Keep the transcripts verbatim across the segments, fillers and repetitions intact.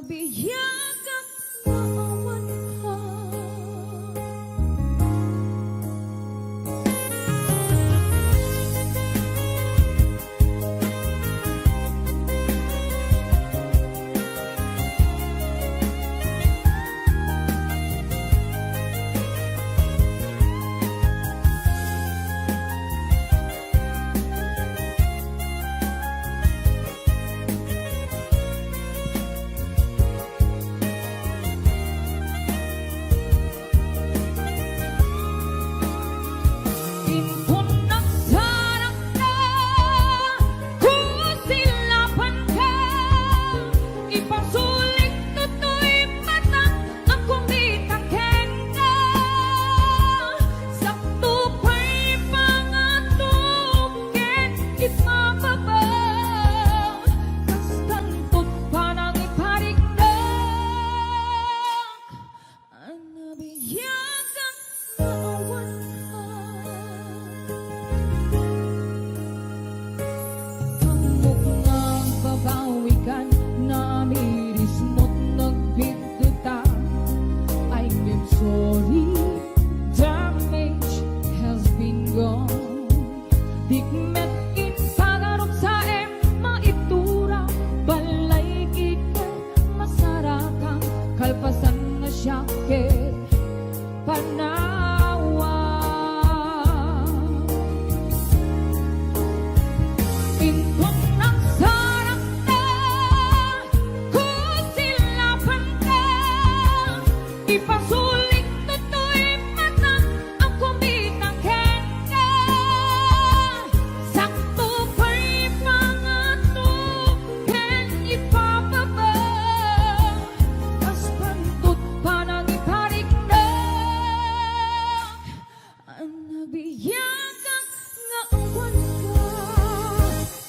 Biag nga awan ka. Inton nagsarakka, kusilapanka, ipasulik toy matang a kumita kenka. Sakto pay pangato ken ipababa, kastan to't panangipariknak. Anabiag nga awan ka. Ammok nga agbabawikan, namirismo't nagbiddutang. I'm, I'm sorry, damage has been done. Dikmet ipagarup saem maitura, balay iket masarakan, kalpasan nga siak ket panawan. Inton nagsarakka, kusilapanka, ipasulik toy matang a kumita kenka. Sakto pay pangato ken ipababa, kastan to't panangipariknak. Anabiag nga awan ka.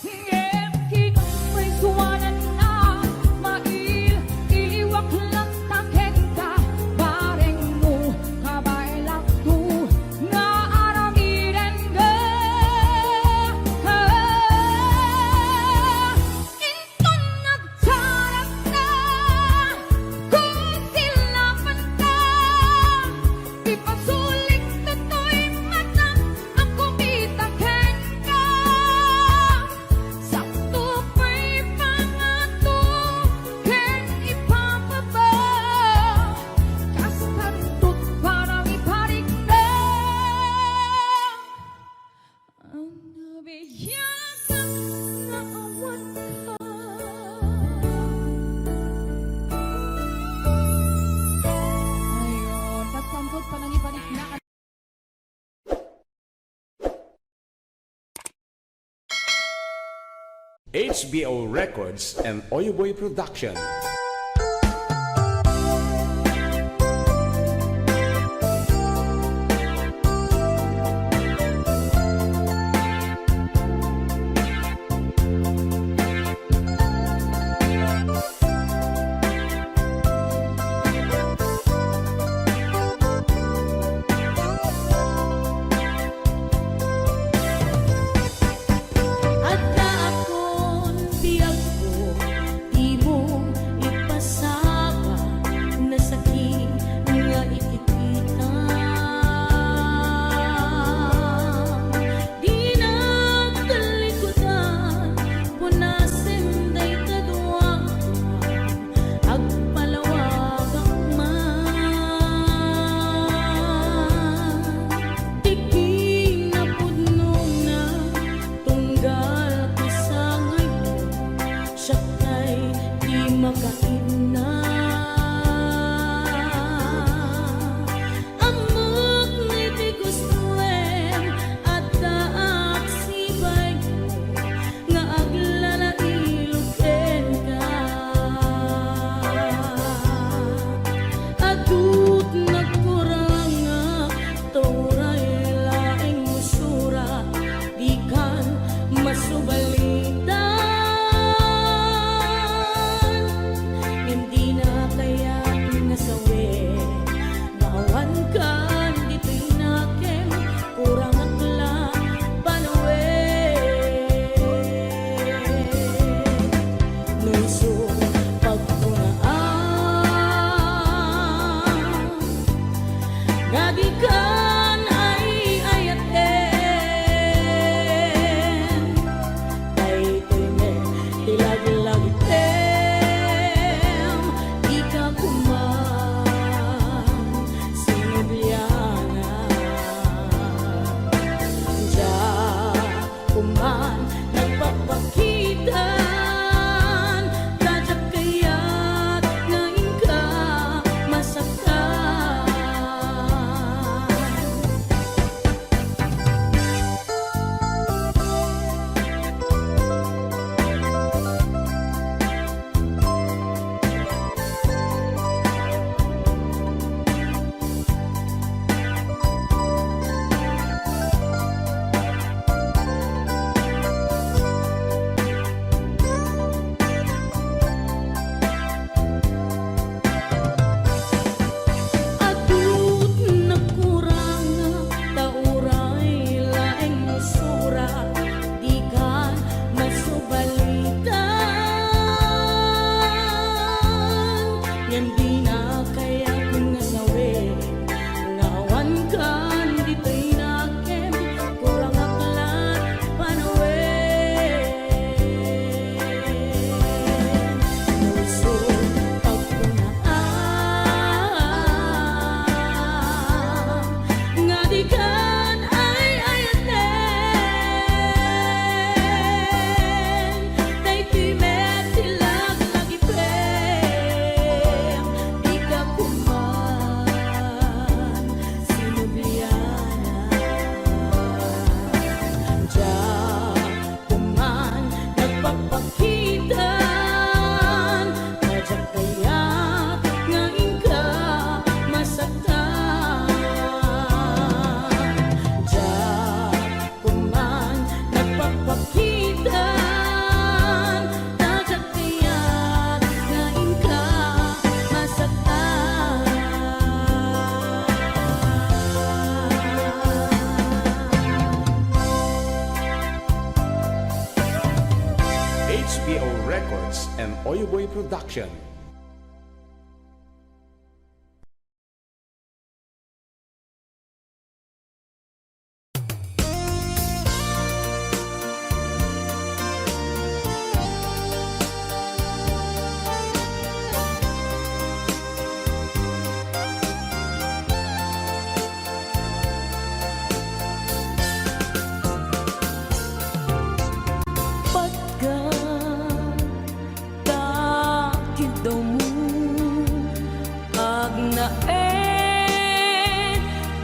Ngem kinumpresuanan a mail-iliwak latta kenka, barengmo, kabaelakto nga aramidengka. Inton nagsarakka, kusilapanka, ipasulik toy matang a kumita kenka. Sakto pay pangato ken ipababa, kastan to't panangipariknak. Anabiag nga awan ka. Ayon, kastan to't panangipariknak. H B O Records and Oyoboy Production. Addaakon biagko, dimo ipasaba, nasakit nga ikitita. Dinak talikudan, punasen dayta dua, agpalawagak man. Ti kinapudnona, tunggal kisangayko, siak tay ti makainna. Ammok nga iti gustoem, addaak sibayko nga aglalailog kenka. Adut nagkurangak, ta uray laeng musura, dikan masubalitan. Boy Production. Patga ta kiddawmo, agnaed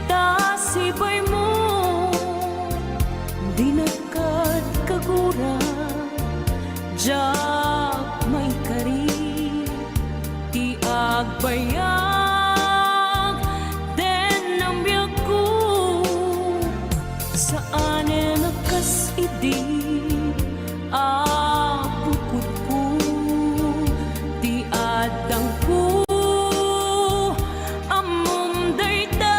ta sibaymo, dinak kad kagura, diak maikari ti agbayag den nabiagko. Saanen a kas idi a bukodko ti addangko, ammom dayta.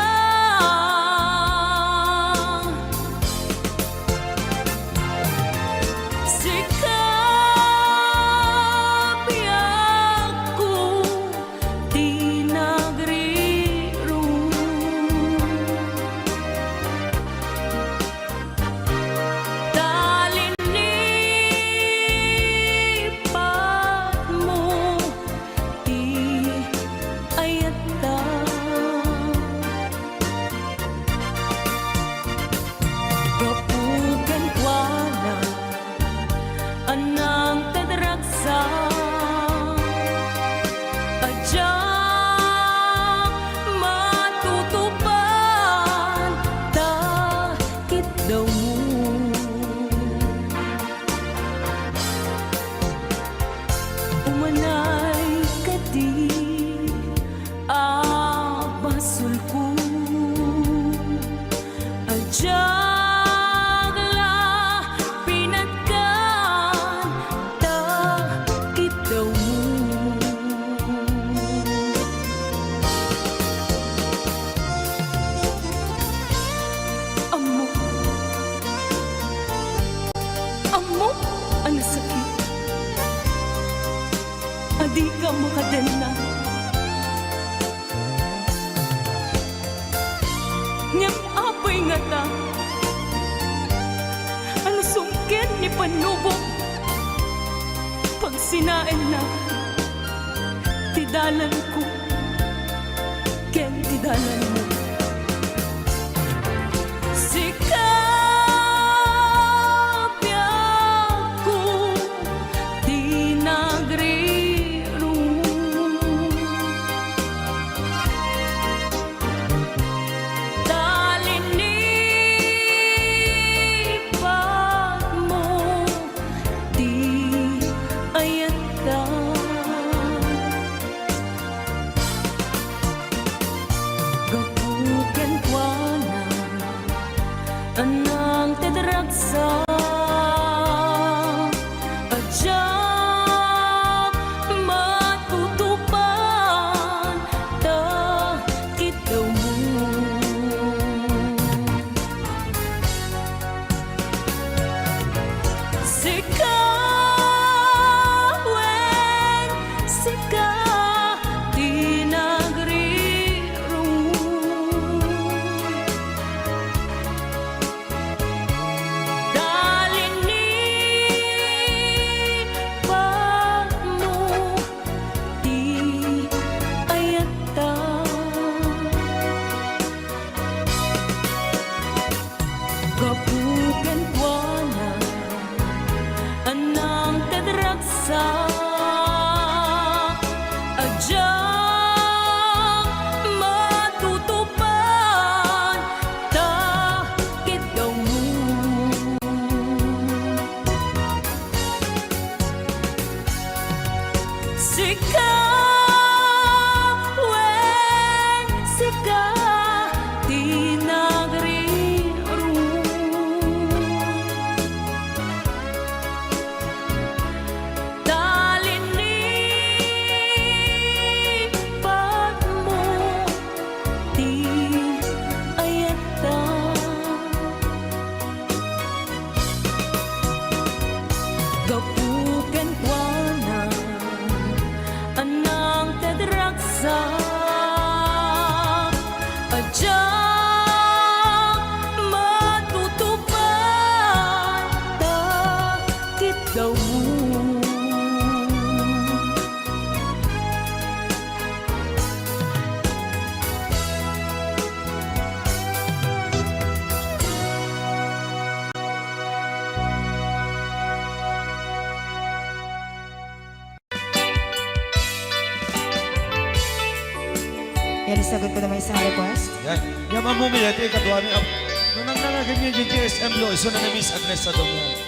Sika, biagko, ti nagrirong. Ta linipatmo ti ayatta. Gapu kenkuana a nangted ragsak a diak matutupan ta kiddawmo. Umanay kadi a basolko a diak la pinatgan ta kiddawmo. Ammok, ammok a nasakit a dika makadenna. Ngem apay ngata a nasumken ni Pannubok? Pagsinaenna ti dalanko ken ti dalanmo. Sika, biagko, ti nagrirong. Ta linipatmo ti ayatta. Gapu kenkuana a nangted ragsak a diak matutupan ta kiddawmo. Sika, wen, sika ti nagrirong. Ta linipatmo ti ayatta. Gapu kenkuana a nangted ragsak a diak matutupan ta kiddawmo. Sika, wen, sika ti nagrirong. Ta linipatmo Sa a diak matutupad ta ti damo. Yan, isagot ko naman isang request. Yan. Yan, Ma'am Mumi, ito yung kaduami. Ap-, nung nang nangaganyan yung G S M Blue, iso na na Miss Agnes sa Domingo.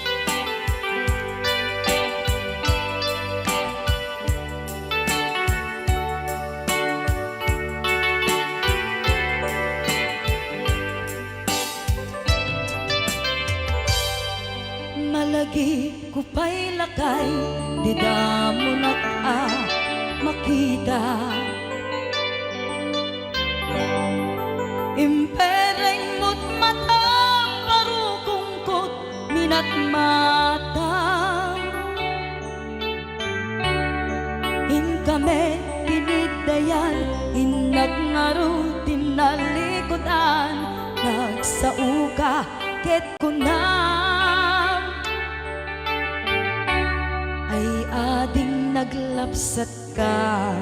Malagipko pay lakay, di damonak a makita. Impereng mo't matam, parukongko't minatmata. Inkami kiniddayan, innak ngarud ti nalikudan, nagsaoka ket kunam, ay ading naglapsatka.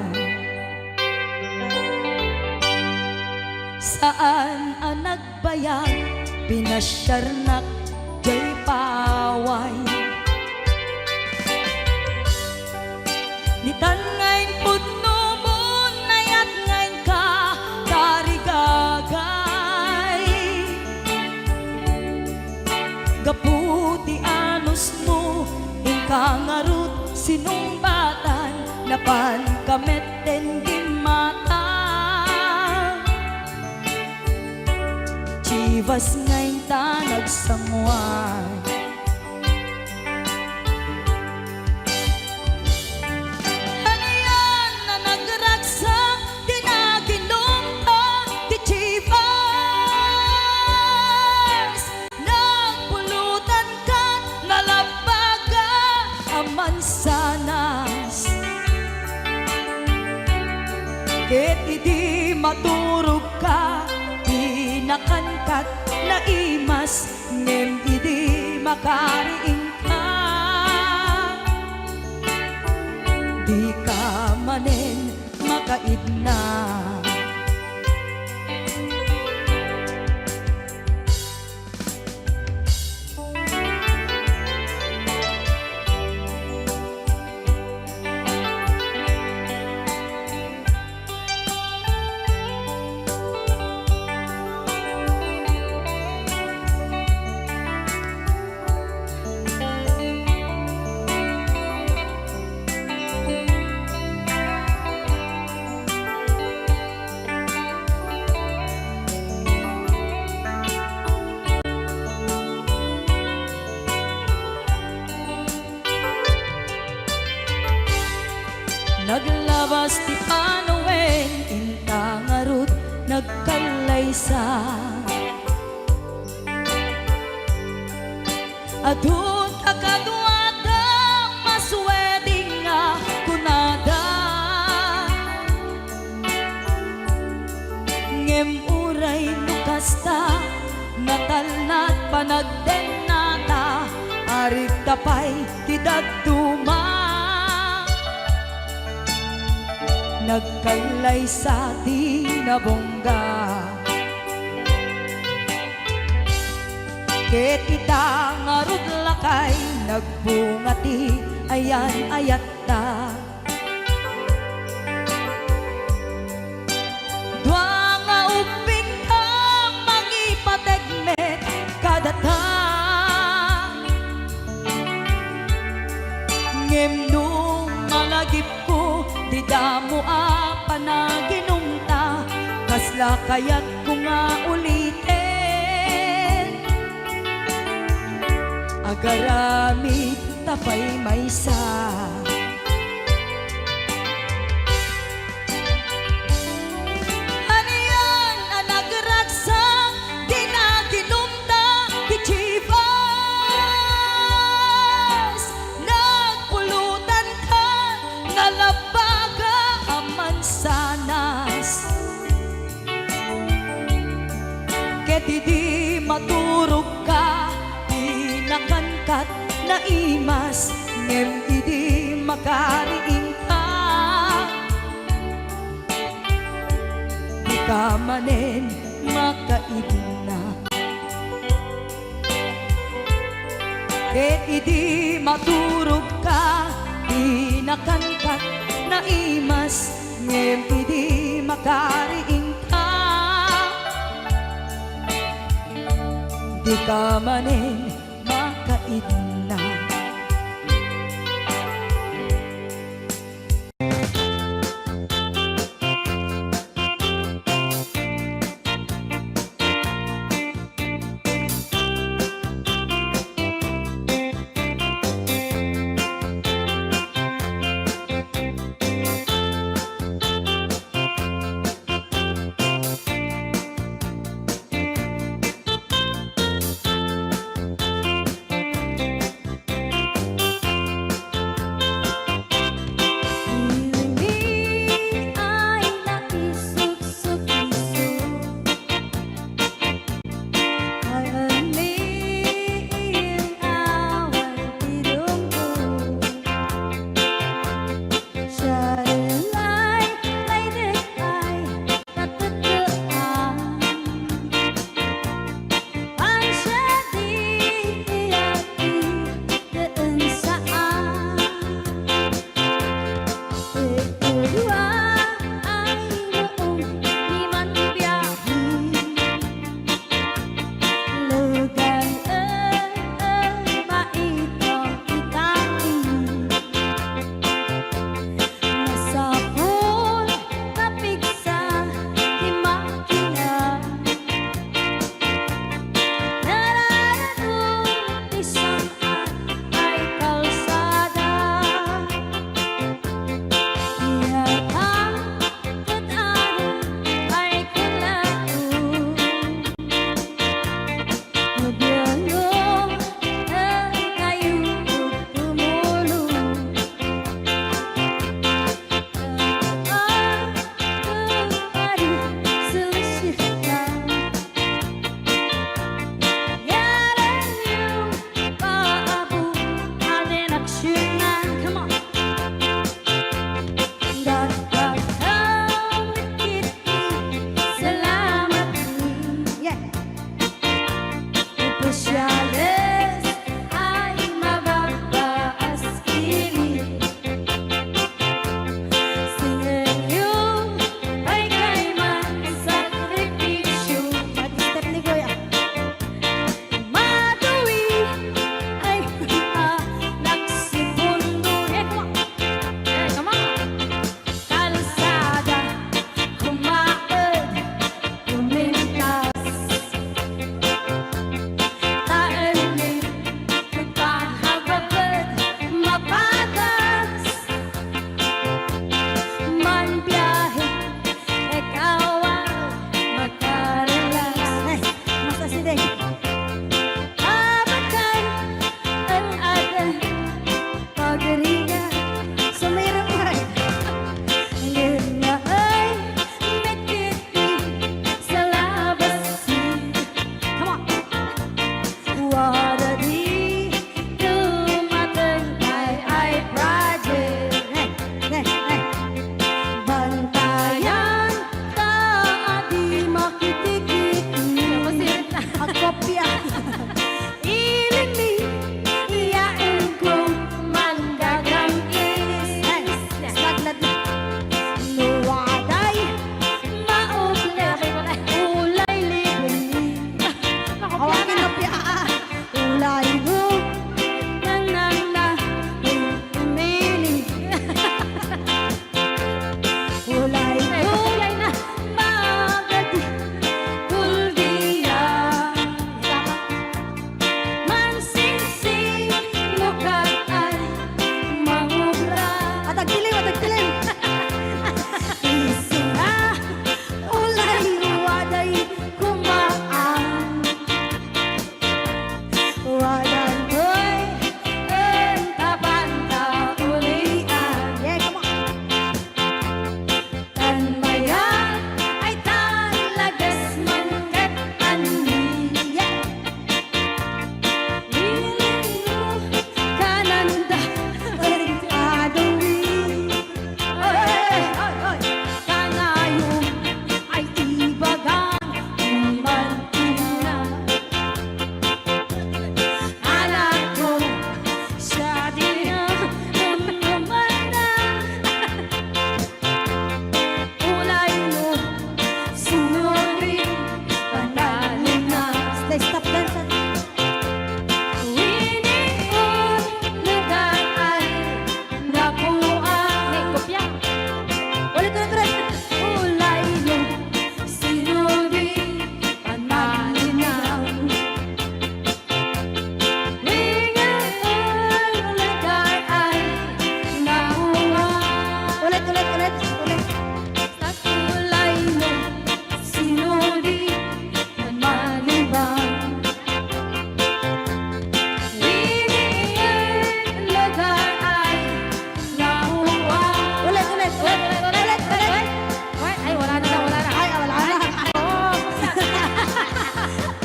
Saan a nag- bayag, pinasiarnak diay paway. Ditan nga impudnomon, nayat nga inka tarigagay. Gapu ti anusmo, inka ngarud sinungbatan, napanka metten gimmata. Chivas nga inta nagsanguan. Anian a nagragsak ti naginumta ti Chivas. Nagpulutanka, nalabbaga a mansanas. Ket idi maturogka, dinakankat naimas, ngem idi makariingka, dika manen makaidna. Naglabas ti panawen, inta ngarud nagkallaysa. Adu ta kaduada, mas wedding nga kunada. Ngem uray no kasta, natalna ti panagdennata, arigta pay ti dadduma. Nagkallaysa ti nabungga. Ket ita ngarud lakay, nagbunga ti ayan-ayatta. Dua nga ubbingta, mangipateg met kadata. Ngem no malagipko ti damo a panaginumta, kasla kayatko nga uliten? Agaramid ta pay maysa. Anian a nagragsak ti naginumta ti Chivas? Nagpulutanka, nalabbaga a mansanas. Imas, ngem idi makariingka, dika manen makaidna. Ket idi maturogka, di nakantag naimas, ngem idi makariingka, dika manen makaidna. Sa tulay mo, sino di man malibang? Iniit lugar ay nakuha. Ulit, ulit, ulit, ulit, ulit, ulit. Ay, ay, wala na daw, wala na. Ay, ah, wala na. Ay, oo.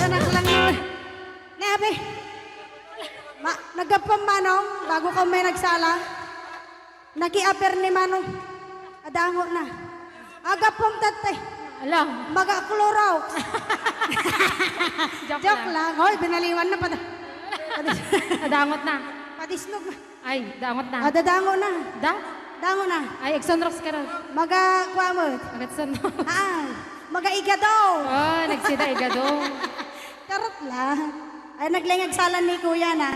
Anak lang nun. Nabi. Ma-, naggapuam, Manong, bago ka may nagsala. Nakiaper ni Manong. Adangot na. Agapuam, tatay. Ala. Maga Clorox. Joke Joke lang. lang. Hoy, binaliwan na pa. Adangot na. Padisnog na. Ay, dangot na. Ah, dadango na. Da? Dango na. Ay, agsunrox ka ron. Maga, kuha mo. Agsunrox. Ah, maga igado. Oh, nagsida igado. Charot lang. Ay, naglengag salan ni Kuya na.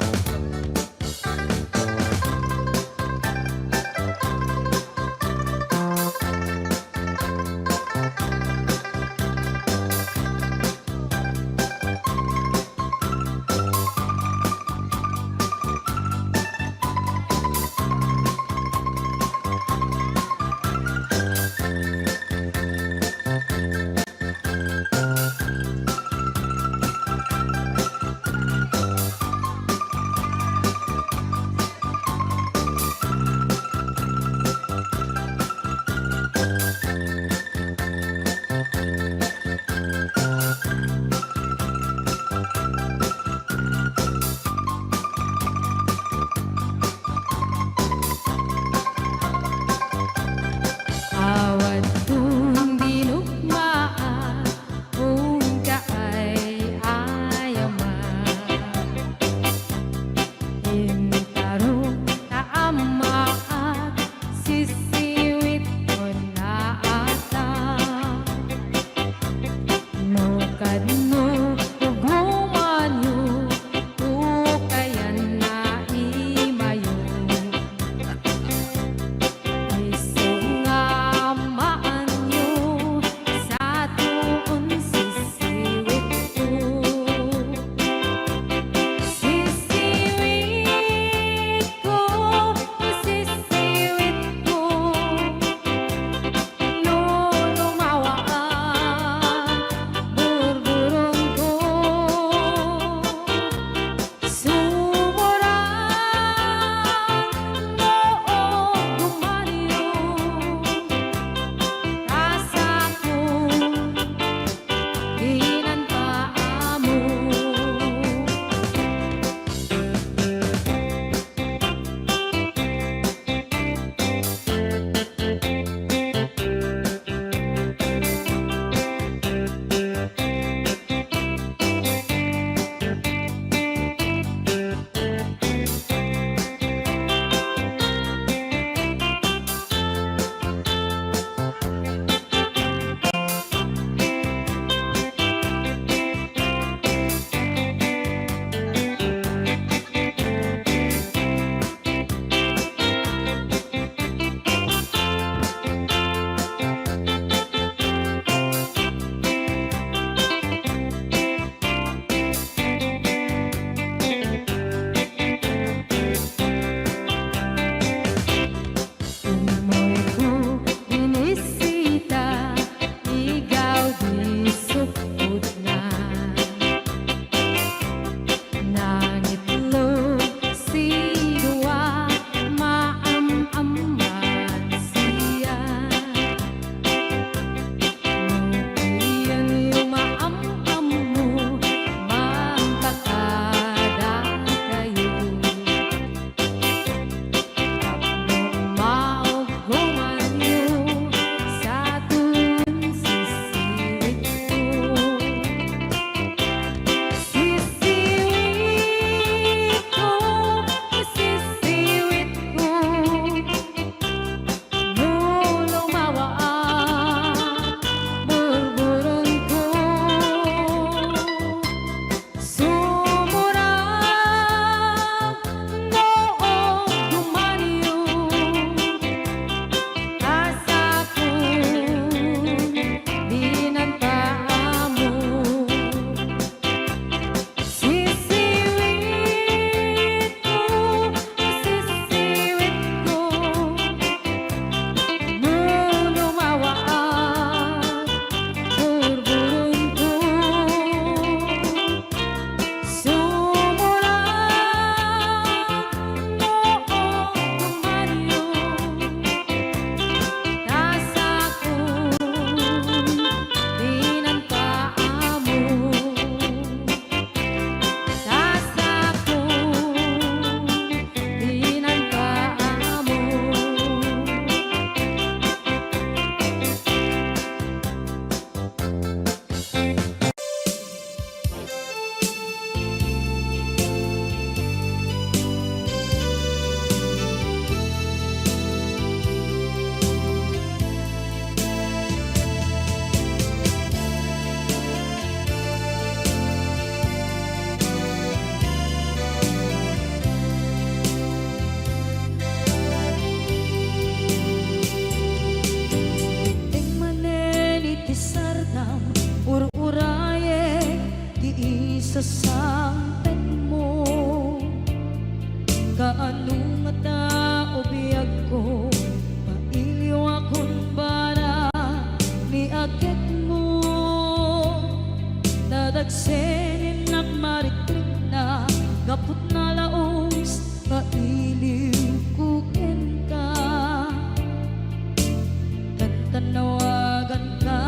Nawaganka,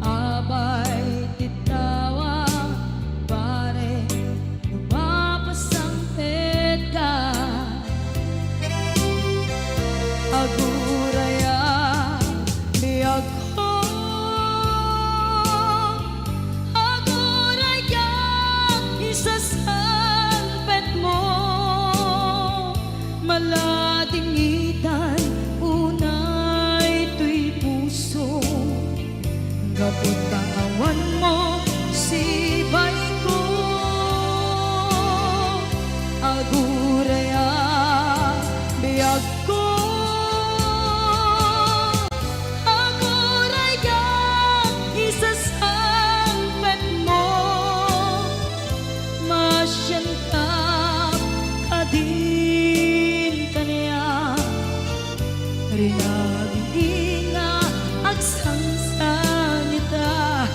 abay ti tawa, pare, mapasangpetka. Aguraya, biagko, aguraya, isasangpetmo. Maladingitan unay toy puso, gapu ta awanmo sibayko. Aguraya, biagko, aguraya, isasangpetmo. Masianka kadin kaniak, rinabii nga agsangsangitak.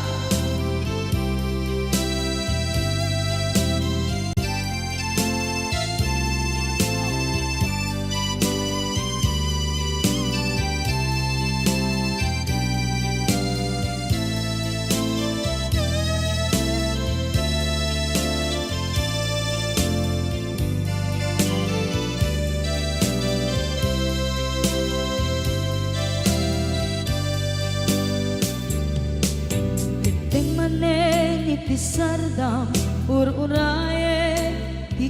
Idiay manen iti sardam, ur-urayen ti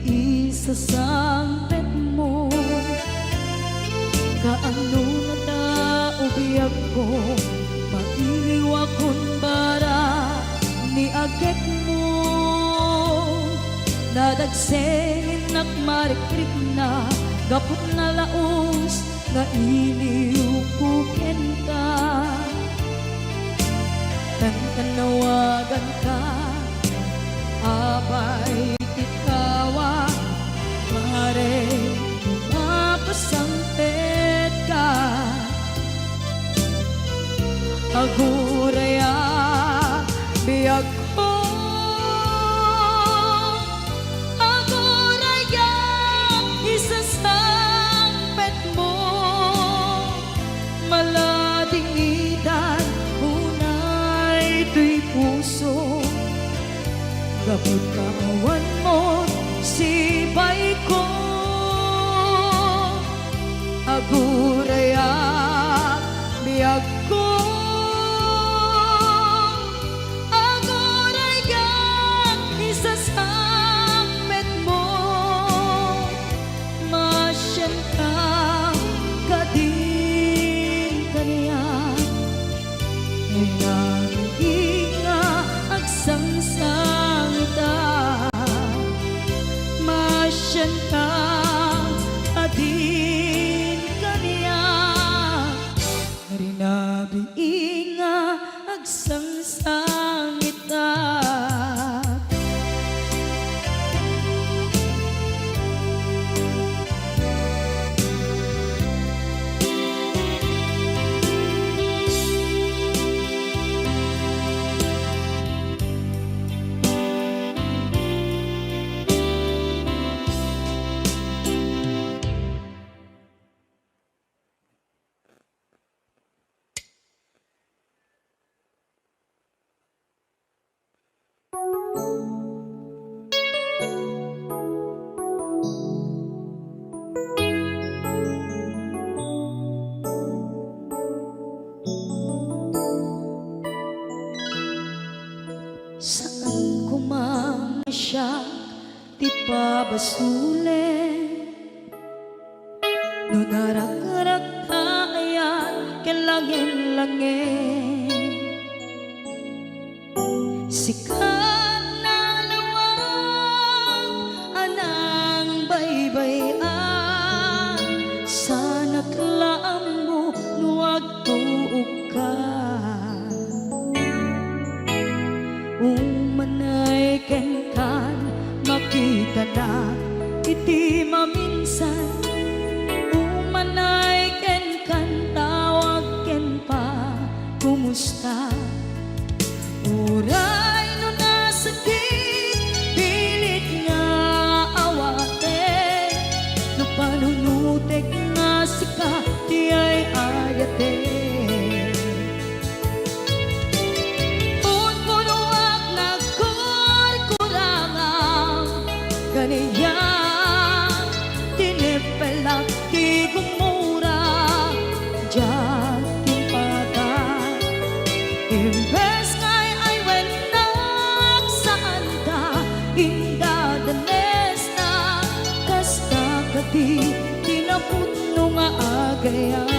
isasangpetmo. Kaano ngata, o biagko, maiwakon bara ni agekmo. Nadagsennak marikrikna gapu ta nalaus nga iliwko kenka. Kankanawaganka, abay ti tawa, pare, mapasangpetka. Aguraya, biagko, aguraya, isasangpetmo. Maladingitan unay toy puso, gapu ta awanmo sibayko. Aguraya, biagko, aguraya, isasangpetmo. Masianka kadin kaniak, rinabii nga agsangsangitak. Masianka kadin kaniak, rinabii nga agsangsangitak. Saan koma nga siak ti pabasolen. No narakrak ta ayan ken langen-langen, sika nalawag a nangbaybay-an, saanak la ammo no agtuokka. Umanay kenkan, makitanak iti maminsan. Umanay kenkan, tawag ken pa, kumusta? Uray no nasakit, pilit nga awatek, no panunotek nga sika ti ay-ayatek. Imbes nga ay-awennak, saanta indadanesna, kasta kadi ti napudno nga agayat.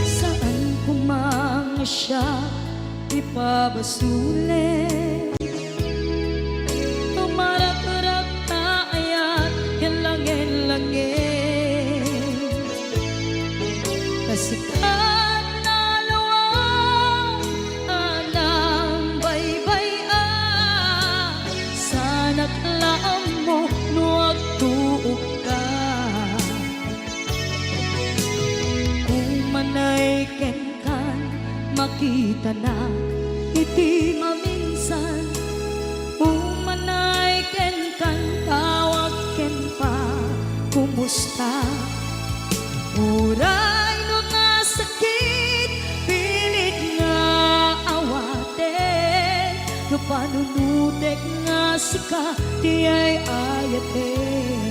Saan koma nga siak ipabasulen. Tumarakrak ta ayat ken langin-langin. Kasikat nalua a nangbaybay-an, saanak la ammo no agtuokka. Umanay kenkan, makitanak iti maminsan. Umanay kenkan, tawag ken pa, kumusta? Uray no nga sakit, pilit nga awaten, no panunotek nga sika ti ay-ayaten.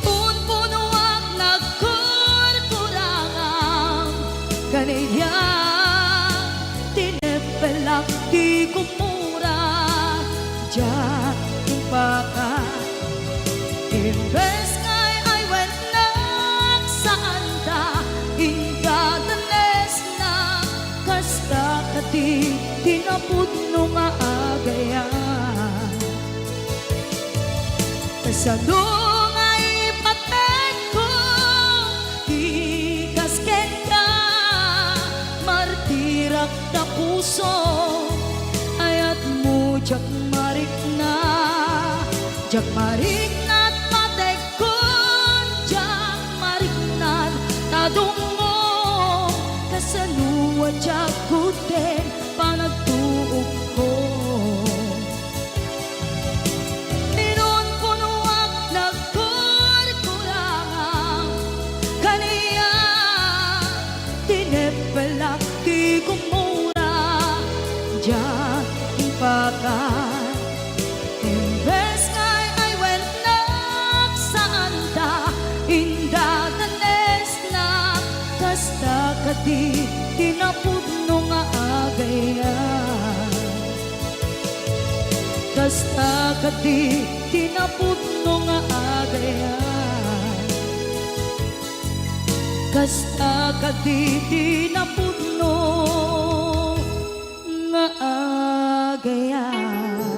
Punpunoak nagkurkurangam, kaniak tineppelak ti kumura, diak impaka. Imbes nga ay-awennak, saanta indadanesna, kasta kadi ti napudno nga agayat. Kasano nga ipatekko ti kas kenka, martirak ta puso, ayatmo diak marikna, diak marikna ti patekkon, diak marikna ti adungo, kasano a diak gudden panagtuokko. Inunpunoak nagkurkurangam, kaniak tineppelak ti kumura, diak impaka. Imbes nga ay-awennak, saanta indadanesna, kasta kadi ti napudno nga agayat. Kasta kadi ti napudno nga agayat. Kasta kadi ti napudno nga agayat.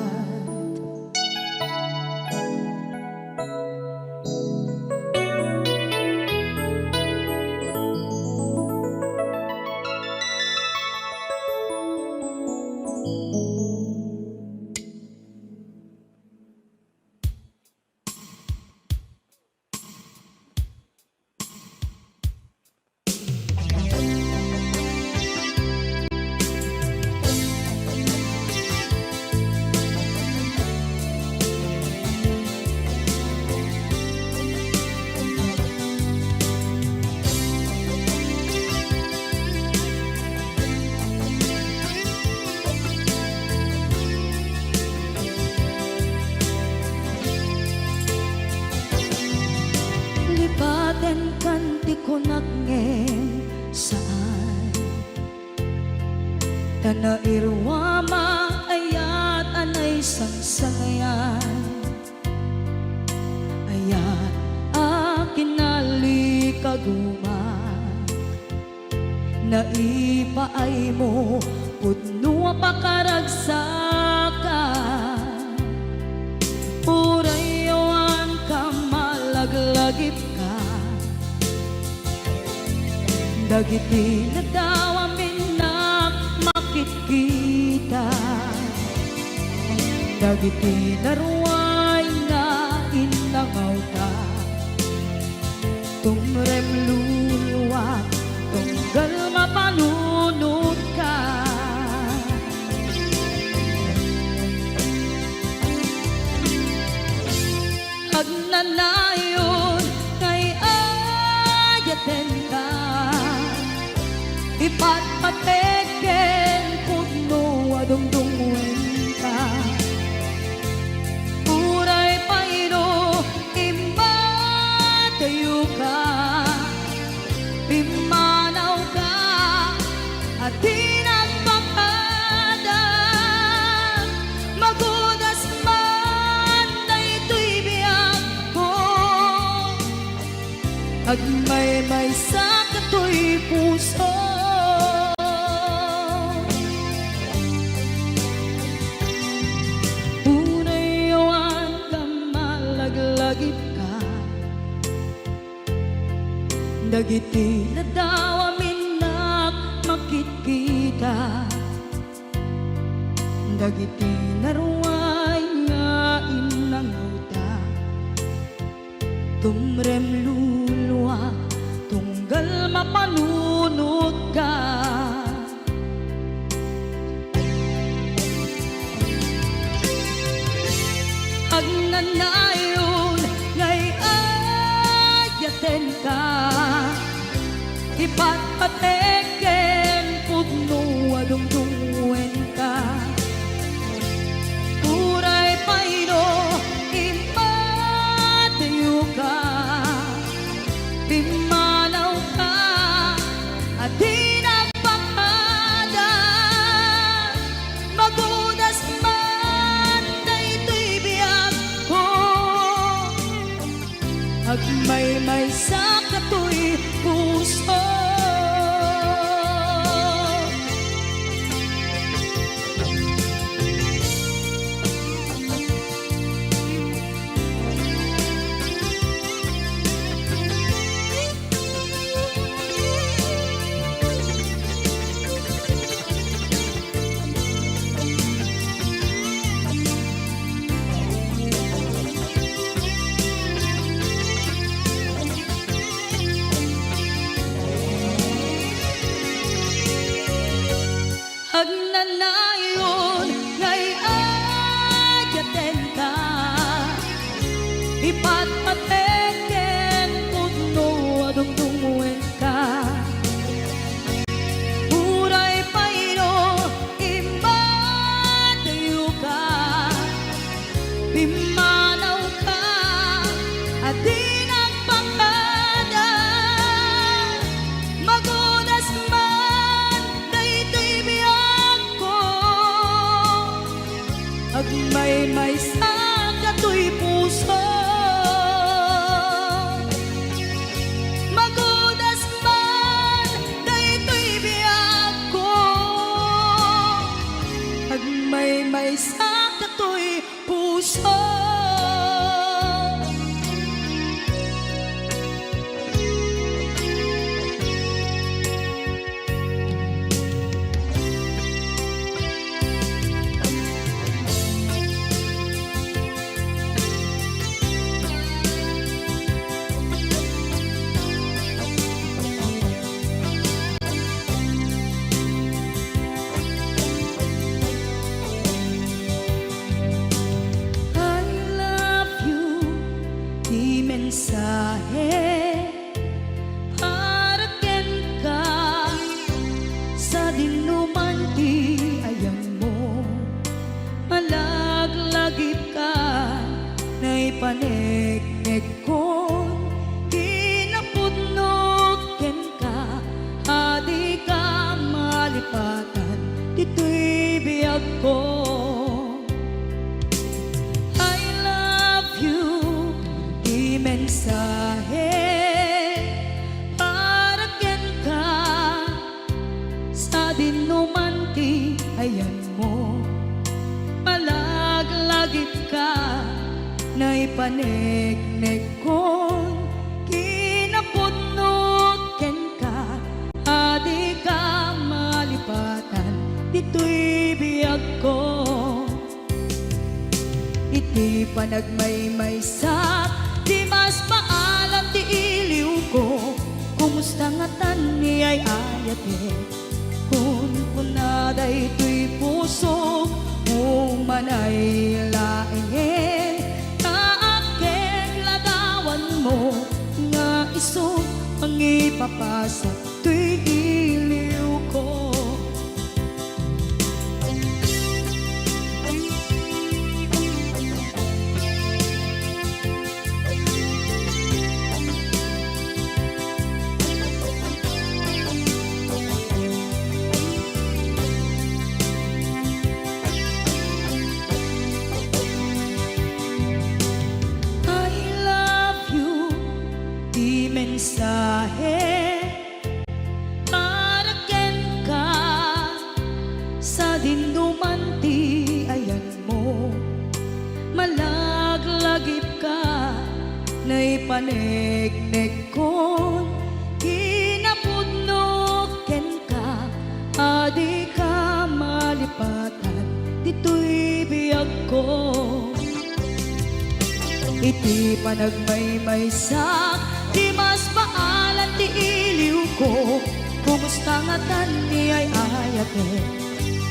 Lipatenkan ti kunak ngem saan. Ta nairuam a ayat a naisangsangayan, ayat a kinalikaguma. Naipaaymo pudno a pakaragsakan, uray awan ka malaglagipka. Dagiti nadawam innak makitkita, dagiti naruay nga innangawta. Tumrem luluak, tunggal maysa katoy puso. Unay awan ka malaglagipka dagiti ladaw a minnak makitkita. Dagiti naruay nga innangawta, tumrem luluak tunggal mapanunotka. Agnanayon nga ay-ayatenka. Ipatpatek ken pudno a dungdungngoenka. Uray pay no immadayoka, pimmanawka a di nagpakada. Magudas man daytoy biagko. Agmaymaysa katoy puso. Agnanayon nga ay-ayatenka, ipatpatek ken pudno a dungdungngoenka. Uray pay no immadayoka, pimmanawka a di nagpakada. Magudas man daytoy biagko, agmaymaysa katoy puso. Magudas man daytoy biagko, agmaymaysa katoy puso. I love you, ti mensahe para kenka. Sadino man ti ayanmo, malaglagipka, naipaneknekkon kinapudnok kenka. A dika malipatan ditoy biagko. I love you, ti mensahe para kenka. Sadino man ti ayanmo, malaglagipka, naipaneknekkon kinapudnok kenka. A dika malipatan ditoy biagko. Iti panagmaymaysak, di mas maalam ti iliwko. Kumusta ngatan ni ay-ayatek? Kunkuna daytoy puso, umanay laengen ta agkekladawanmo nga isu mangipapasak toy iliwko. I love you, ti mensahe Paneknekkon, kinapudnok kenka, a dika malipatan ditoy biagko. Iti panagmaymaysak, di mas baalan ti iliwko. Kumusta ngatan ni ay-ayatek?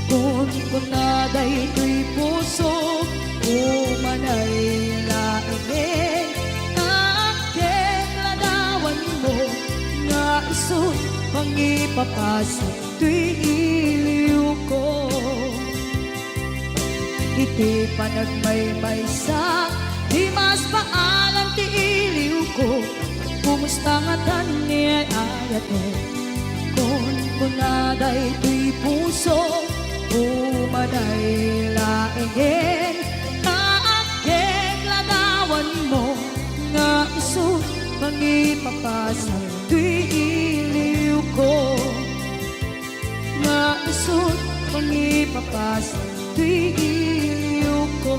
Kunkuna daytoy puso, umanay laengen, naakkek ladawanmo, nga isut' mangipapasa toy iliwko. Iti panagmaymaysa, di mas baalan ti iliwko. Kumusta ngatan ni ay-ayatek? Kunkuna daytoy puso, umanay laengen, naakkek ladawanmo, nga isut' mangipapasa toy iliwko. Nga isut' mangipapasa toy iliwko.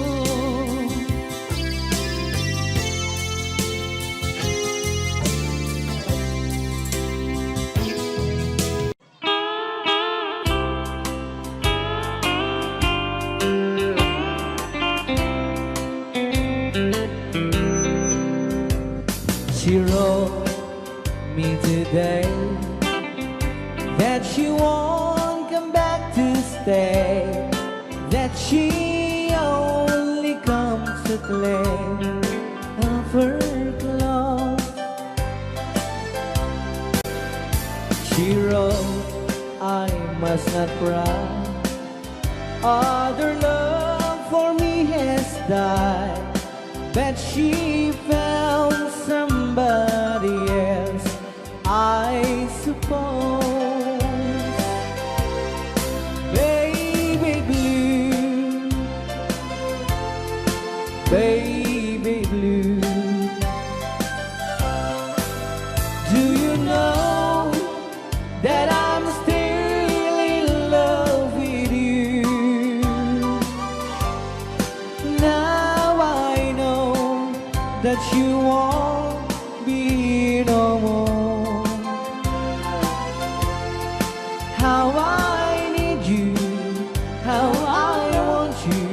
She wrote me today that she won't come back to stay, that she only comes to play of her clothes. She wrote, "I must not cry. Other love for me has died, but she found somebody else, I suppose." Baby blue, baby blue, do you know that I'm still in love with you? Now I know that you won't be no more. How I need you, how I want you,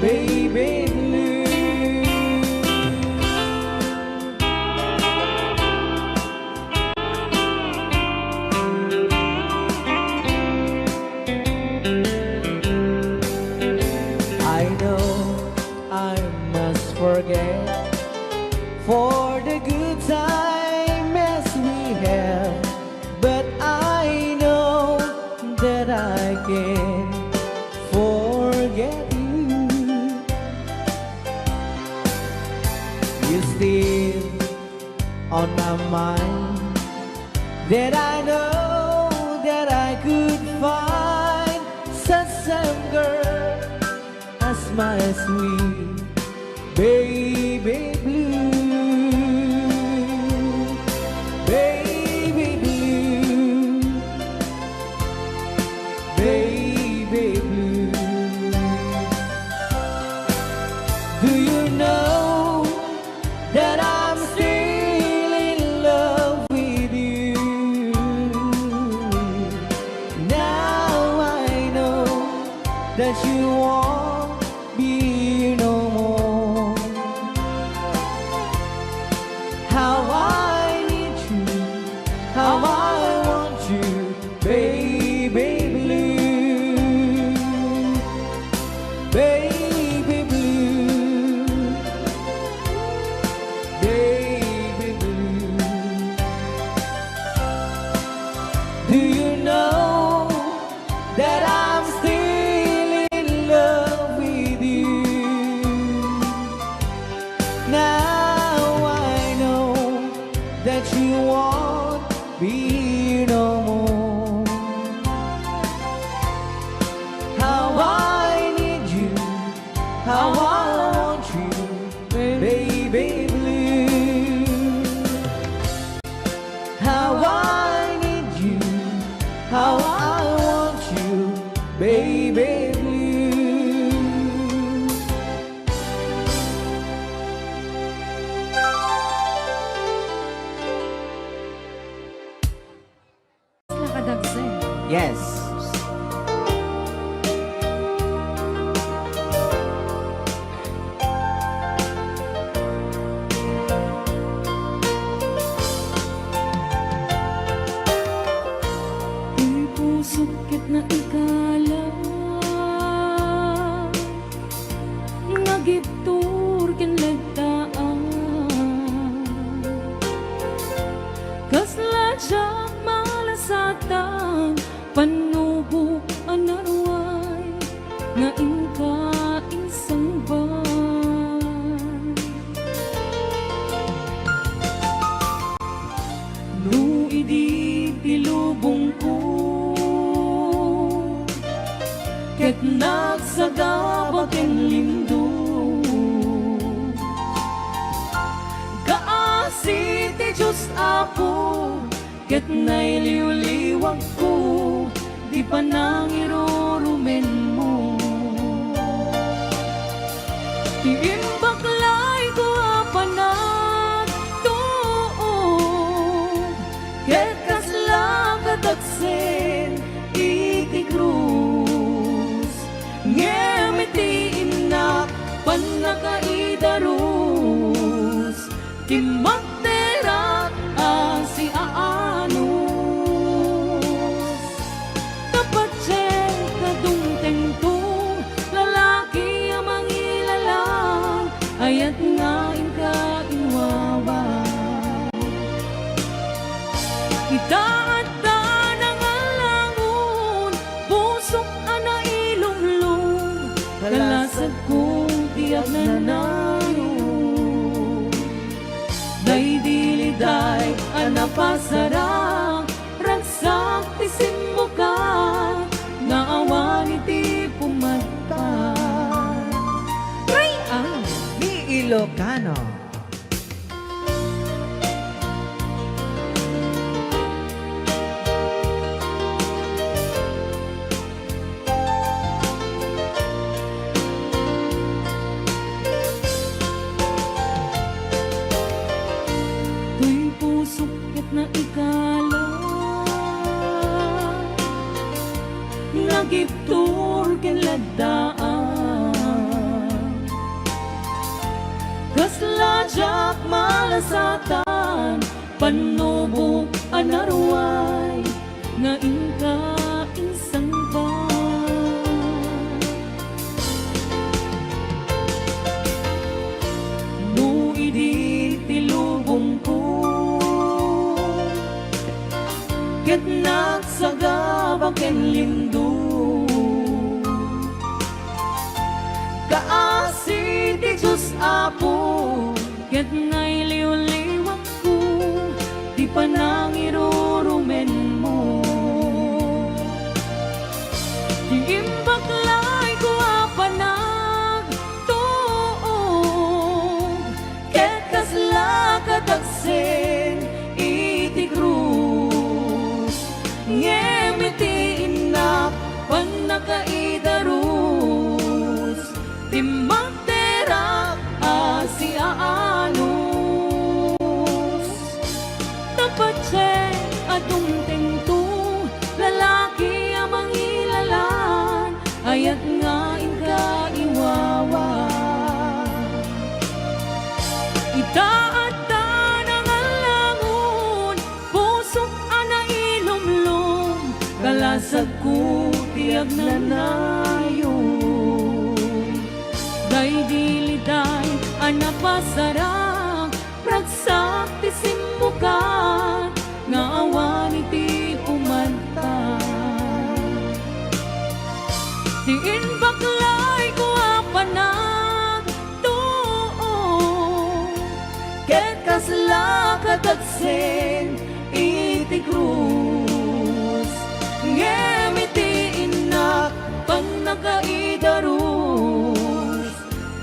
baby blue. I know I must forget for the good time as we had, but I know that I can forget you. You still on my mind, that I know that I could find such same girl as my sweet baby blue. Baby blue, baby blue, do you know that I'm still in love with you? Now I know that you won't be no more. How I need you, how I want you, baby blue, baby blue, baby blue. Do you know that I'm still in love with you? Now I know that you won't be no more. How I need you, how I want you, baby blue. How I need you, how I want you, baby blue. Kadagsen. Yes. Ti pusok ket naikala nga agibtur ken laddaak. Kasla diak malasatan, pannubok a naruay nga inka insangbaw. No idi ti lubongko ket nagsagaba ken lindong, kaasi ti Dios, Apo, ket nailiwliwagko ti panangirurumenmo. Ti imbaklayko a panagtuog ket kasla kadagsen iti krus, ngem iti innak pannakaidarus, timmakderak a siaanus. Ta patien a dumtengto, lalaki a mangilalang, ayat nga inka inwawa. Ita adda nangallangon, pusok a nailumlom, kalasagko ti agnanayon. Daydi liday a napasarang, ragsak ti simmuka nga awan iti pumadpad. Ray-an ni Ilocano. Toy pusok ket naikala nga agibtur ken laddaak. Kasla diak malasatan, pannubok a naruay nga inka insangbaw. No idi ti lubongko ket nagsagaba ken lindong, kaasi ti Dios, Apo, ket nailiwliwagko ti panangirurumenmo. Ti imbaklayko a panagtuog ket kasla kadagsen iti krus, ngem iti innak pannakaidarus, timmakderak a siaanus. Ta patien a dumtengto, lalaki a mangilalang, ayat nga inka iwawa. Ita adda nangallangon, pusok a nailumlom, kalasagko ti agnanayon. Daydi liday a napasarang, ragsak ti simmuka nga awan iti umadta. Ti imbaklayko a panagtuog ket kasla kadagsen iti krus, ngem iti innak pannakaidarus,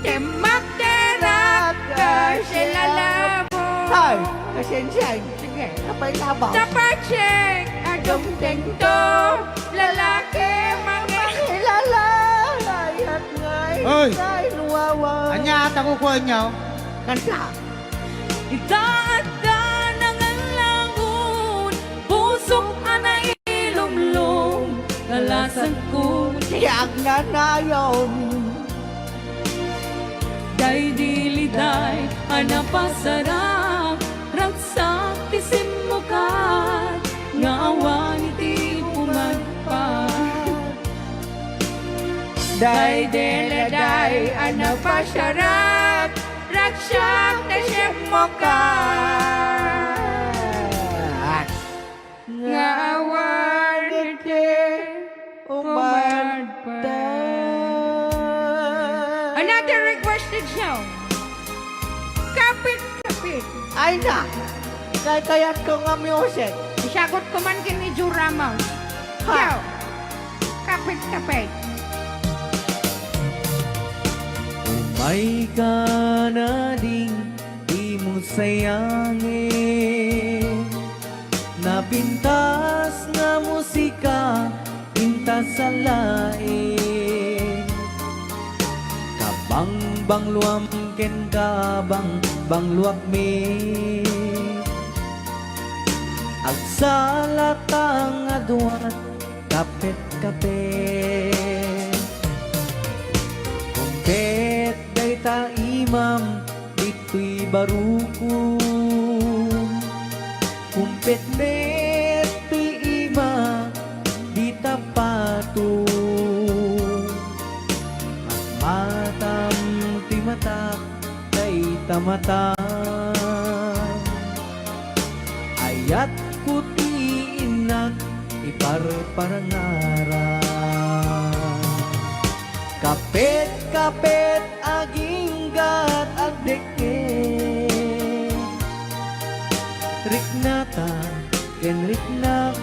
timmakderak a siaanus. Ay, kasensiaen. Sige, apay labas. Ta patien a dumtengto, lalaki mangi- Ilala, ayat nga, Oy! Ay, luwawa. Ania, ta kukuenyo? Kanta. Ita adda nangallangon, pusok a nai- Sangkot ti agnanayon. Daydi liday a napasarak, ragsak ti simmukat, nga awan iti pumadpad. Daydi liday a napasarak, ragsak ti simmukat. Nga awan iti umadta. Another requested song. Kapit-kapit. Ay na! Kaykayatko nga music. Isagot ko man ken ni Joe Ramos. Ha? Yo. Kapit-kapit. Umay ka na ding di mo sayangi. Napintas nga musika, pintas a laing. Kabangbangluam ken kabangbangluakmi. Agsalatang a duat kapet-kapet. Kumpet dayta imam ditoy barukom. Kumpet met toy ima dita pato. Matmatam ti matak dayta mata. Ayatko ti innak iparparangara. Kapet-kapet aginggat agdekket. Riknata ken riknak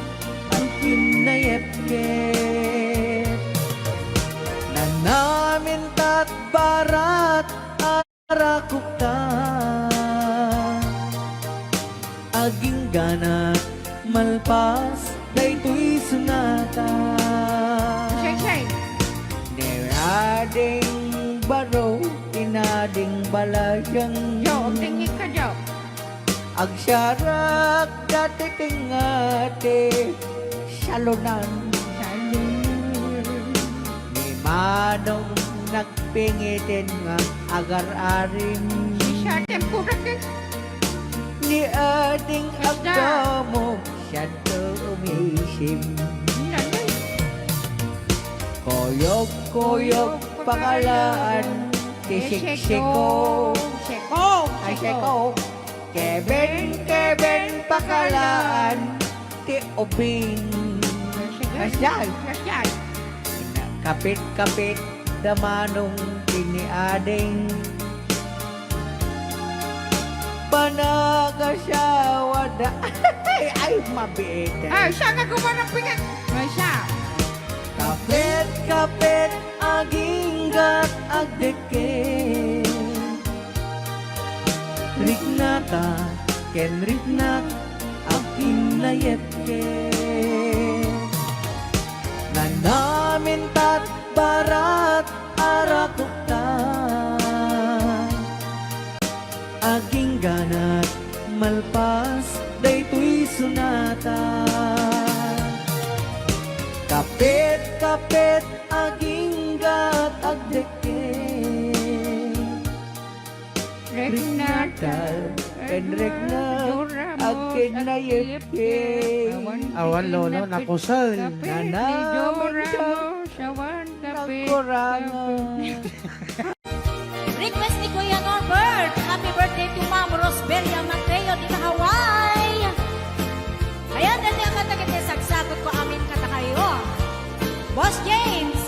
agkinnayepket. Nanamintat barat arakokta. Agingganak malpas daytoy sonata. Shay, shay. Ni ading baro, ni ading balayang. Jo, agtingngeg ka, Jo. Agsarak dati ti ngati, salunan. Salunan. Ni Manong nagpingiten nga agar-arim. Siya, tempo na, eh. Ni ading Basta. Agdamo, siya to umisim. Nanay. Kuyog-kuyog pakalaan, ti siksiko. Siko, ay, siko. Siko. Keben, keben, pakalaan, ti ubing. Kasyan. Kasyan. Kapit-kapit da Manong ken ni ading. Panagasawa da. Ay, ay, mabiit. Ay, siya nga gumanap pingan. Ay, siya. Kapet-kapet, aginggat, agdekket. Riknata ken riknak, agkinnayepket. Nanamintat barat arakokta. Agingganak malpas daytoy sonata. Kapet-kapet aginggat agdekket. Riknata, ken riknak, agkinnayepket. Awan, Lolo, nakusen. Nanaw Ramos, awan, kapit, nagkurangan. Request ni Kuya Norbert. Happy birthday to Ma'am Rosbelia Mateo, dita Hawaii. Ayan, dati ang kanta ket sagsagutko amin kadakayo. Boss James.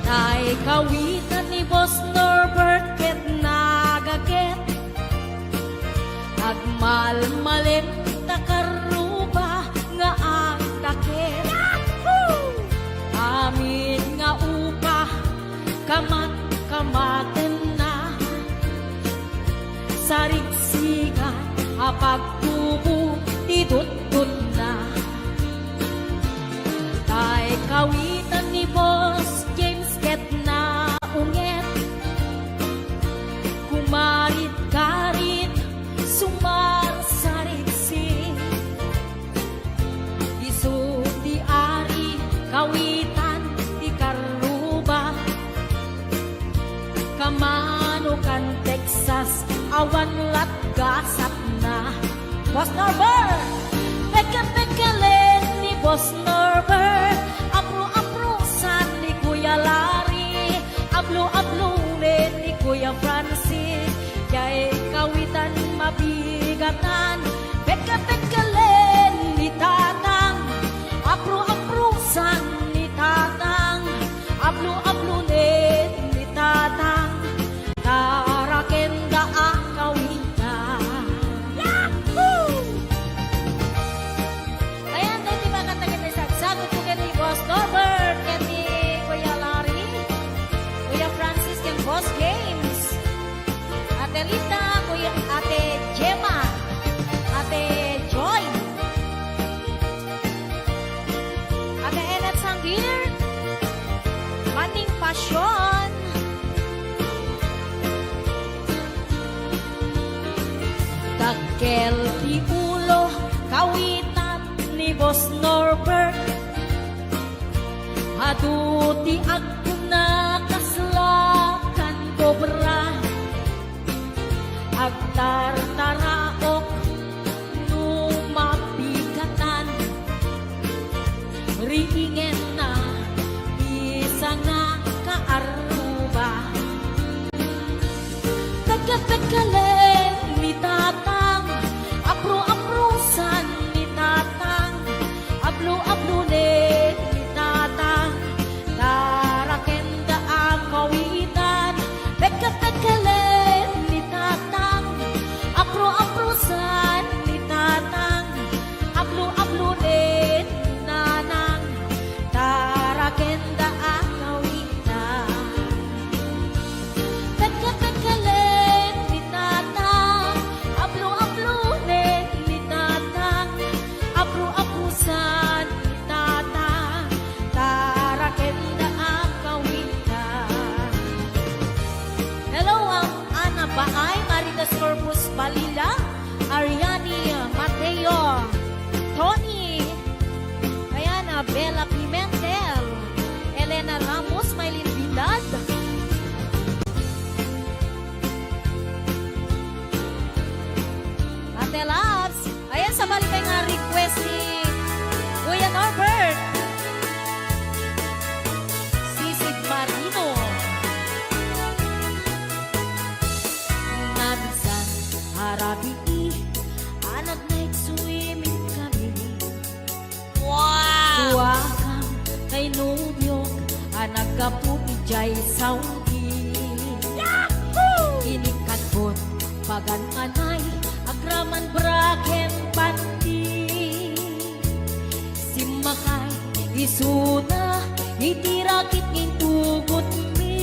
Tay kawitan ni Boss Norbert ket nagaket. Agmalmalem ta karruba nga agdaket. Amin nga upa, kamat-kamatenna. Sarigsigan a pagtubo ti tuttunna. Tay kawitan ni Boss James ket na Norbert! Pekpekelen ni Boss Norbert, apro-aprosan ni Kuya Larry, ablo-ablonen ni Kuya Francis, diay kawitan mabigatan. Pekpekelen ni Tatang, apro-aprosan ni Tatang, ablo-ablonen ni Tatang. Tara kenda a kawitan. Yahoo! Ayan, daytoy makanta ket naisagsagut ko ken ni Boss Norbert, ken ni Kuya Larry, Kuya Francis, ken Boss James, Ate Lita, Kuya, Ate Gemma, Ate Joy. Ate Enat Sangir, Maning Pasyon. Dakkel ti ulo, kawitan ni Boss Norbert. Adu ti agkuna kasla kan kobra. Agtartaraok no mapikatan, riingenna ti sanga kaarruba. Pekpekelen ni Tatang, apro-aprosan ni Tatang, ablo-ablonen ni Tatang. Tara kenda a kawitan, pekpekelen ni Tatang, apro-aprosan ni Tatang, ablo-ablonen ni Nanang. Tara kenda a kawitan. Pekpekelen ni Tatang, ablo-ablonen ni Tatang, apro-aprosan ni Tatang. Tara kenda a kawitan. Hello, ang Ana Baay, Marites Corpus Balila, Ariani Mateo, Tony, ayan, ah, Bella Pimentel, Elena Ramos, Maylin Bindad, Ate Labs. Ayan, sabali pay nga request ni Kuya Norbert. Sisid Marino. Namisan a rabii a nag-night swimming kami. Wow! Duakam tay nobiok a naggapu idiay Saudi. Yahoo! Inikadbot pagan anay agraman bra ken panti. Simmakay isuna iti rakit nga intugotmi.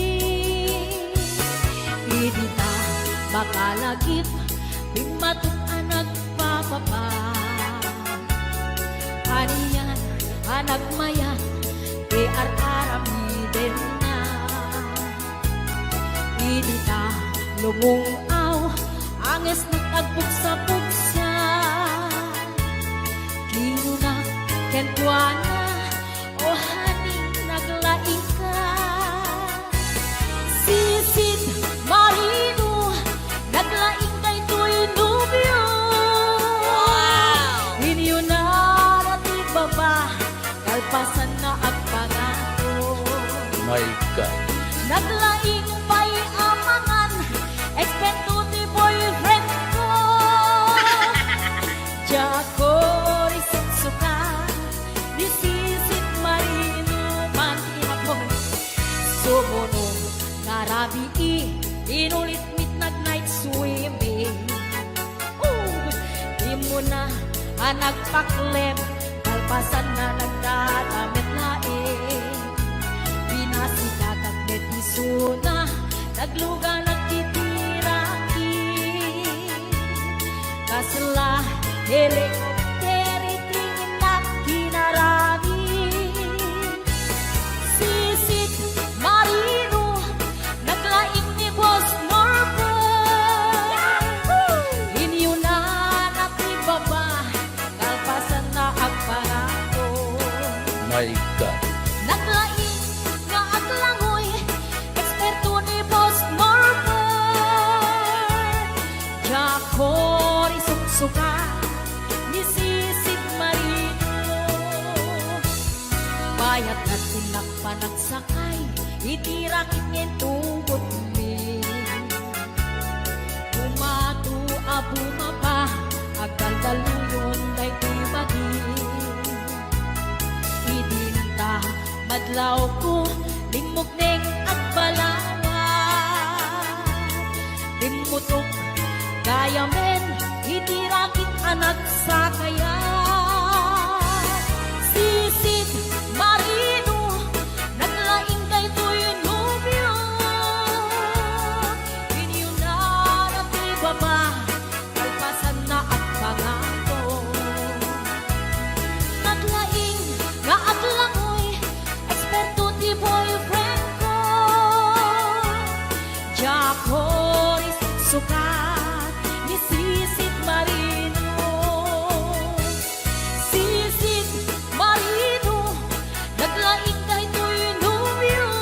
Idi ta makalagip, bimmatok a nagpapapa. Anian a nagmayat ti ar-aramidenna. Idi ta lumung-aw, angesnak agpugsa-pugsa. Kinunak kenkuana, "O honey, naglaingka." Sisid Marino, naglaing daytoy nobio. Wow! Inyunana ti baba, kalpasanna agpangako. My God. Naglaing pay a mangan, eksperto ti boyfriend ko. Diak risuksuka, ni Sisid Marino man ti hapon. Sumuno nga rabii, inulit mit nag-night swimming. Oh! Immuna a nagpaklem, kalpasanna nagdadamet laeng. Binasikakak met isuna, nagluganak iti rakit. Kasla helikopter iti innak kinarami. Sisid Marino, naglaing ni Boss Norbert. Inyunana ti baba, kalpasanna agpangako. My God. Naglaing nga aglangoy, eksperto ni Boss Norbert. Diak risuksuka, Nagsakay iti rakit nga intungkotmi. Bumato a bumaba, agdaldaluyon daytoy bagi. Idinta, madlawko, limmukneng agbalawat. Rimmutok gayamen iti rakit a nagsakaya. Sisid Marino, naglaing daytoy nobio. Inyunana ti baba, kalpasanna agpangato. Naglaing nga aglangoy, eksperto ti boyfriend ko. Diak uray suksukat ni Sisid Marino. Sisid Marino, naglaing daytoy nobio.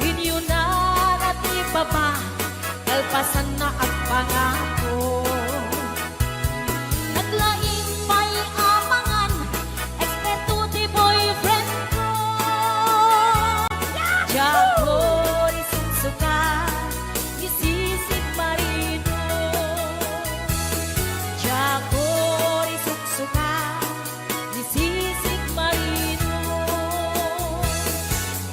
Inyunana ti baba, kalpasanna agpangato. Naglaing pay a mangan, eksperto ti boyfriend ko. Diak uray suksukat ni Sisid Marino. Diak uray suksukat ni Sisid Marino.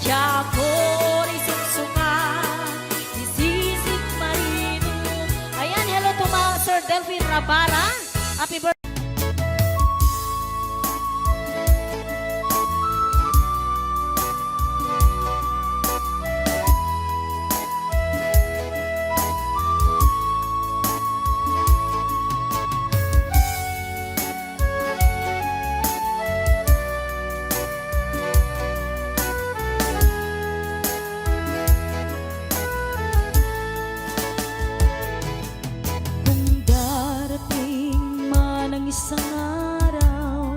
Diak uray suksukat ni Sisid Marino. Ayan, hello to ma-, Sir Delphine Rabara. Happy birthday. Kung darating man ang isang araw,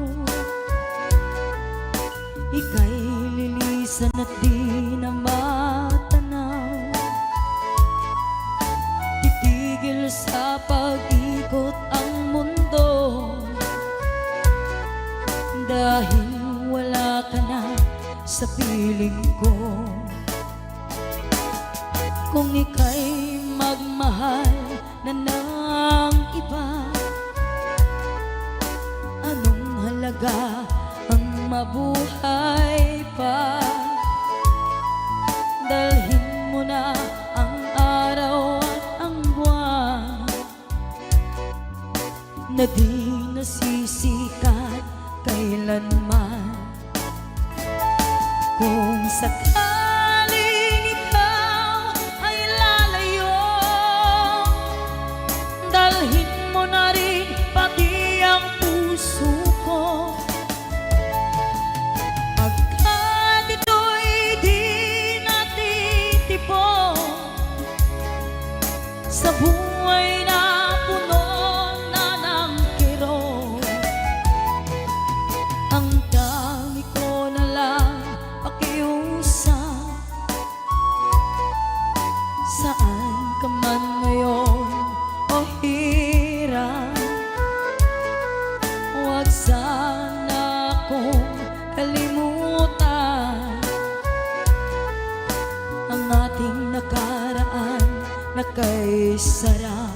ika'y lilisan at di na matanaw. Titigil sa pag-ikot ang mundo dahil wala ka na sa piling ko. Kung ika'y magmahal na ng iba, anong halaga ang mabuhay pa? Dalhin mo na ang araw at ang buwan na di nasisikat kailanman. Kung sakaling ikaw ay lalayo, dalhin mo na rin pati ang puso ko. Pagkat ito'y di natitipon sa buhay na puno na ng kirot. Ang tangi ko na lang pakiusap, saan ka man ngayon, o hirang, huwag sana akong kalimutan. Ang ating nakaraan na kay sarang.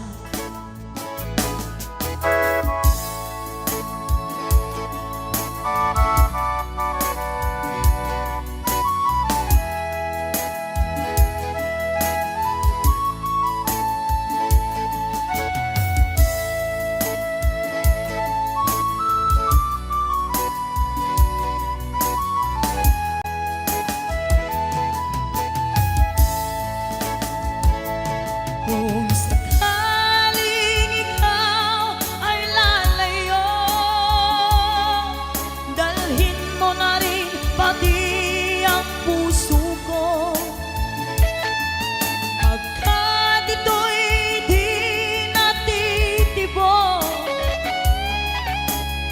Kung sakaling ikaw ay lalayo, dalhin mo na rin pati ang puso ko. Pagkat ito'y di natitibok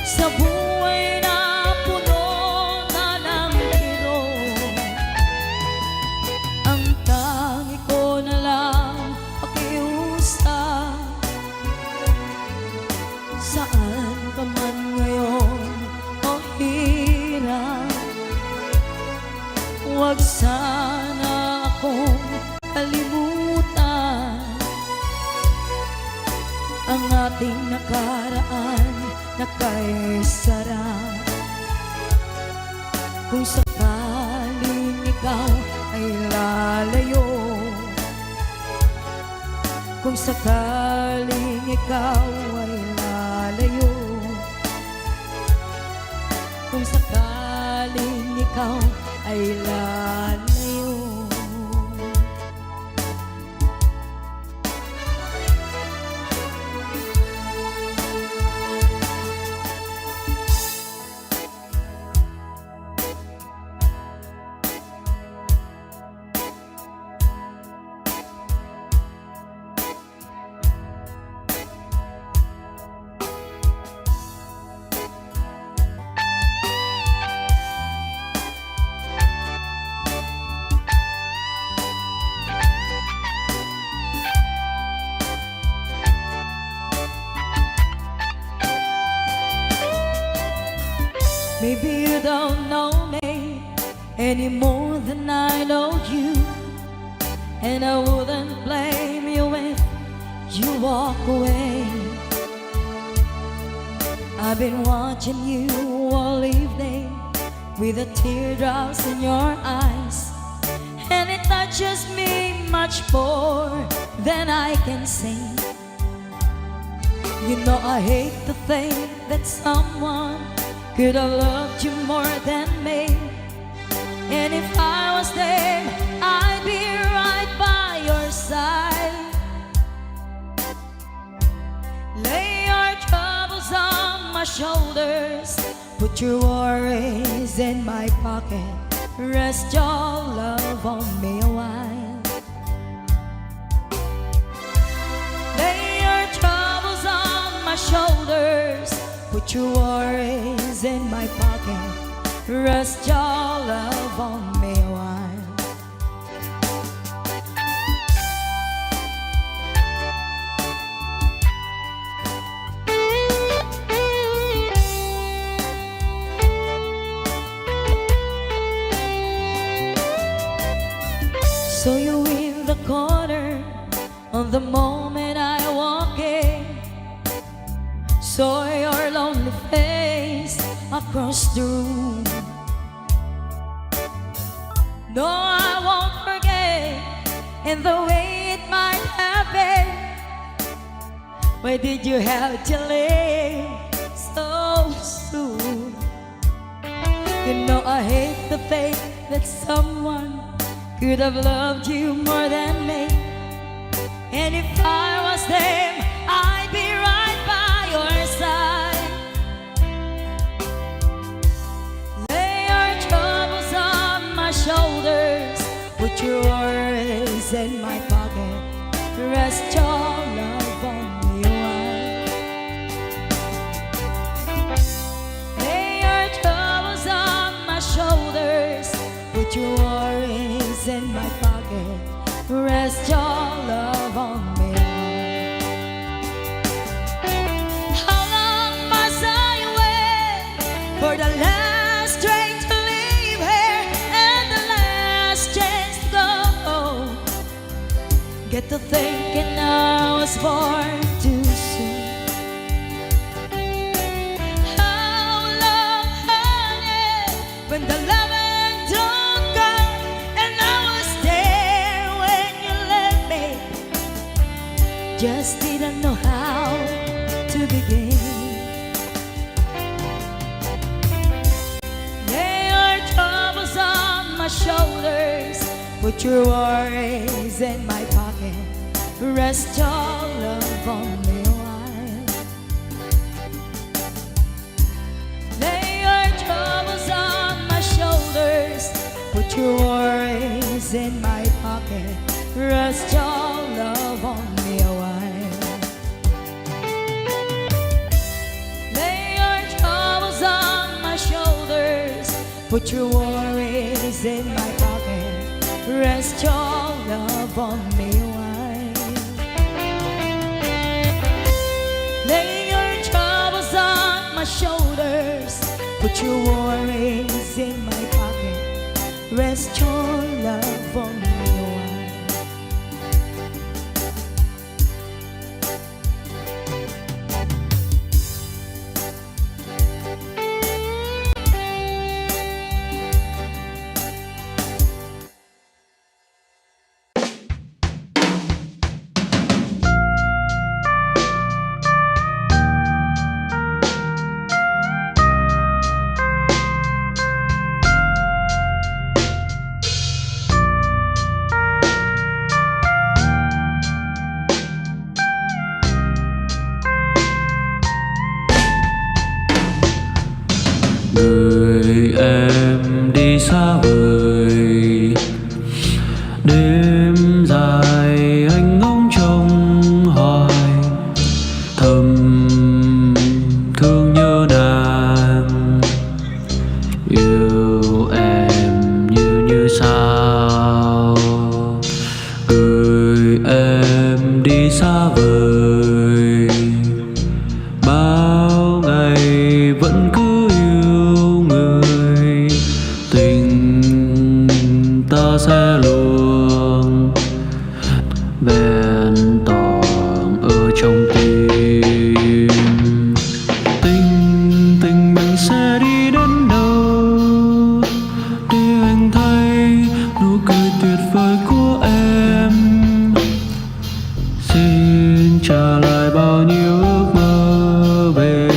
sa buhay na puno na ng kirot. Ang tangi ko na lang pakiusap, saan ka man ngayon, o hirang, Sara, kung sakaling ikaw ay lalayo, kung sakaling ikaw ay lalayo, kung sakaling ikaw ay lalayo. Maybe you don't know me any more than I know you, and I wouldn't blame you if you walk away. I've been watching you all evening with the teardrops in your eyes, and it touches me much more than I can say. You know I hate to think that someone could have loved you more than me. And if I was them, I'd be right by your side. Lay your troubles on my shoulders, put your worries in my pocket. Rest your love on me a while. Lay your troubles on my shoulders, put your worries in my pocket. Rest your love on me a while. Saw you in the corner on the moment I walk in. Saw your lonely face across the room. No, I won't forget in the way it might happen. Why did you have to leave so soon? You know I hate to think that someone could have loved you more than me. And if I was them, I'd be right by your side. Lay your troubles on my shoulders, put your worries in my pocket. Rest your love on me a while. Lay your troubles on my shoulders, put your worries in my pocket. Rest your love on me. How long must I wait for the last train to leave here and the last chance to go? Get to thinking I was born too soon. How long, honey, when the loving don't come, and I was there when you left me. Just didn't know how to begin. Lay your troubles on my shoulders, put your worries in my pocket. Rest your love on me a while. Lay your troubles on my shoulders, put your worries in my pocket. Rest your love on me a while. Lay your troubles on my shoulders, put your worries in my pocket. Rest your love on me a while. Lay your troubles on my shoulders, put your worries in my pocket. Rest your love on me a while. Gửi em đi xa vời. Đêm dài anh ngóng trông hoài, thầm thương nhớ nàn. Yêu em như như sao, gửi em đi xa vời. Bao ngày vẫn cứ yêu người, tình ta sẽ luôn vẹn toàn ở trong tim. Tình, tình mình sẽ đi đến đâu, để anh thấy nụ cười tuyệt vời của em. Xin trả lại bao nhiêu ước mơ về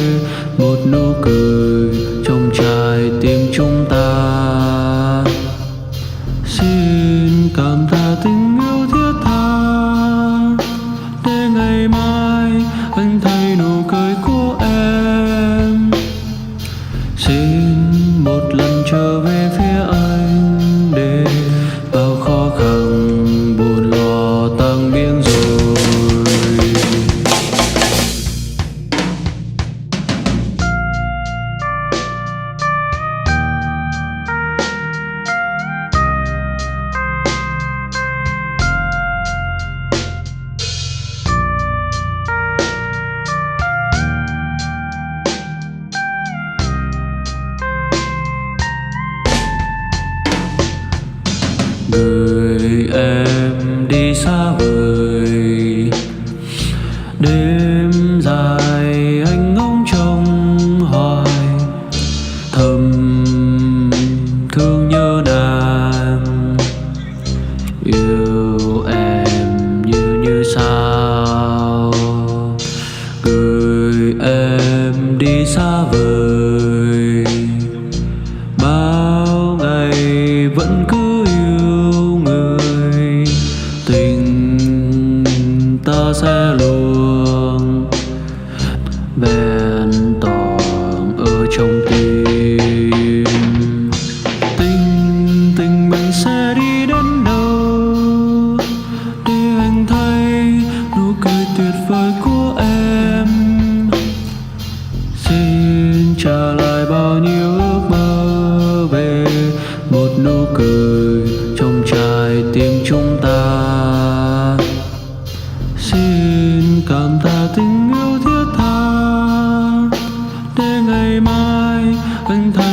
một nụ cười trong trái tim chúng ta. Xin cảm tạ tình yêu thiết tha, để ngày mai anh thấy nụ cười của em. Xin một lần trở về phía anh, để bao khó khăn buồn lo tan biến rồi. Gửi em đi xa vời. Đêm dài anh ngóng trông hoài, thầm thương nhớ nàn. Yêu em như như sao, gửi em đi xa vời. Bao ngày vẫn cứ yêu người, tình ta sẽ luôn vẹn toàn ở trong tim. Tình, tình mình sẽ đi đến đâu, để anh thấy nụ cười tuyệt vời của em. Xin trả lại bao nhiêu ước mơ về một nụ cười trong trái tim chúng ta. Xin cảm tạ tình yêu thiết tha, để ngày mai anh thấy